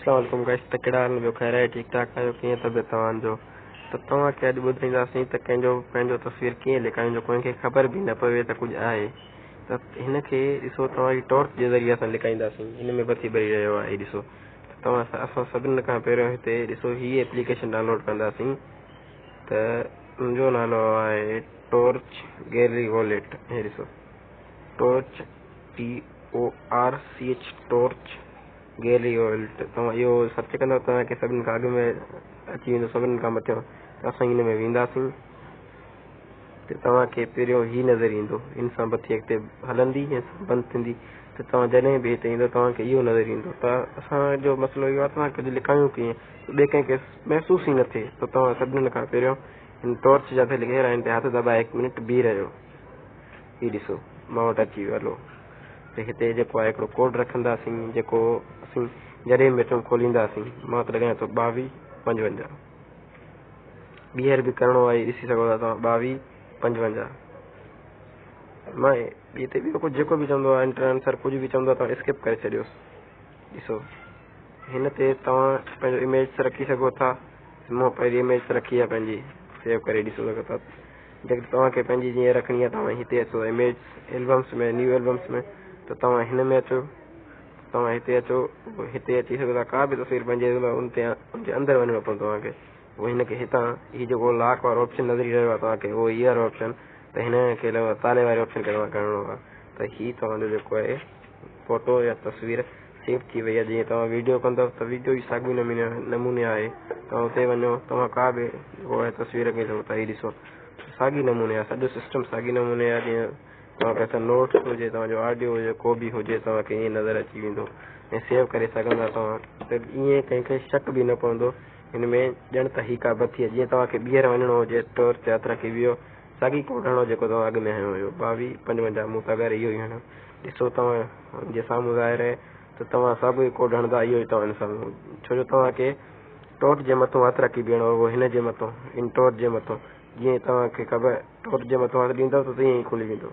اسلام عليڪم گائس ته ڪهڙا حال ٻيو خير آهي ٺيڪ ٺاڪ آهيو ڪيئن طبيعت توهان جو ته توهان کي اڄ ٻڌائينداسين ته ڪنهن جو پنهنجو تصوير ڪيئن لڪايون جو ڪنهن کي خبر به نه پوي ته ڪجهه آهي ته هن کي ڏسو توهان جي ٽارچ جي ذريعي اسان لڪائينداسين هن ۾ بتي ٻري رهيو آهي ڏسو ته توهان اسان سڀني کان پهريون هتي ڏسو هي ايپليڪيشن ڊائونلوڊ ڪنداسين ته ان جو نالو آهي ٽارچ گيلري واليٽ هي ڏسو torch T O R C H torch gallery wallet توهان اهو سرچ ڪندو توهان کي سڀني کان اڳ ۾ اچي ويندو سڀني کان مٿيون ته اسان ان ۾ وينداسين ته توهان کي پهريون هي نظر ايندو ان سان بتي اڳتي هلندي ۽ بند ٿيندي ته توهان جڏهن به هتي ايندو توهان کي اهو نظر ايندو ته اسان جو مسئلو اهو آهي توهان ڪجهه لڪايون ڪيئن ٻئي ڪنهن کي محسوس ئي نه ٿئي ته توهان سڀني کان پهريون هن ٽارچ جاٿي لکيل آهي ان تي هٿ دٻائي هڪ منٽ بيهي رهيو هي ڏسو مان وٽ اچي ويو هلو ته هتي جيڪو آهي هڪڙو ڪوڊ رکنداسين جيڪو اسين جڏهن به اچون کولينداسين مان ته لڳايان ٿو ٻاويهه پنجونجاهه ٻيهر به ڪرڻو آهي ڏسي سگهو ٿا توهان ٻاويهه پنجونجاهه مان هتي ٻيو ڪجهه جيڪو به چوندو آهي انٽر آنسر ڪجهه به چوندو آهي توهان اسڪپ ڪري ڇڏيوس ڏسو هن تي توهان پنهنجو اميج رکي سگهو ٿا مون پهرين اميج رکي آهي پنهنجي سيو ڪري ڏسو سگهو ٿا جيڪڏهن توهان کي پنهنجي جيئن رکڻي آهي توهان هتي اچو اميج البمس ۾ نيو البمس ۾ ته توهان هن ۾ اچو توهان هتي اچو هتي اچي سگهو ٿا ڪا به تصوير پنهنجي ان تي ان جي اندر وڃڻو پوندو توهان کي پوء هن کي هتان هي جيڪو لاڪ وارو آپشن نظر اچي رهيو آهي توهان کي اهو هي وارو آپشن ته هن کي تالي واري آپشن کي توهان کڻڻو آهي ته هي توهان جو جيڪو آهي فوٽو يا تصوير سيو ٿي وئي آهي جيئن توهان ويڊيو ڪندو ته ويڊيو به ساڳي نموني نموني آهي توهان اتي وڃو توهان ڪا به جيڪو آهي تصوير کي سگهو ٿا هي ڏسو ساڳي نموني آهي سڄو سسٽم ساڳي نموني آهي جيئن توهان کي نوٽس هجي توهان جو آڊيو هجي ڪو به هجي توهان کي ائين نظر اچي ويندو ۽ سيو ڪري سگهندا توهان ته ائين ڪنهن کي شڪ به نه پوندو هن ۾ ڄڻ ته هي ڪا بتي آهي جيئن توهان کي ٻيهر وڃڻو هجي ٽور تي هٿ رکي ويهو ساڳي ڪوڊ هڻو جيڪو توهان اڳ ۾ هنيو هيو ٻاويهه پنجونجاهه مون ته اگر اهو ئي هڻيو ڏسو توهان جي سامهون ظاهر آهي ته توهان ساڳيو ئي ڪوڊ هڻندا اهو ئي توهان سامهون ڇو جو توهان کي ٽورچ جي مٿو هٿ رکي بيهڻو هو هن جي مٿو ان ٽورچ جي مٿو جيئن توهان کي خبر ٽورچ جي مٿو هٿ ڏيندو ته تيئن ئي کلي ويندو.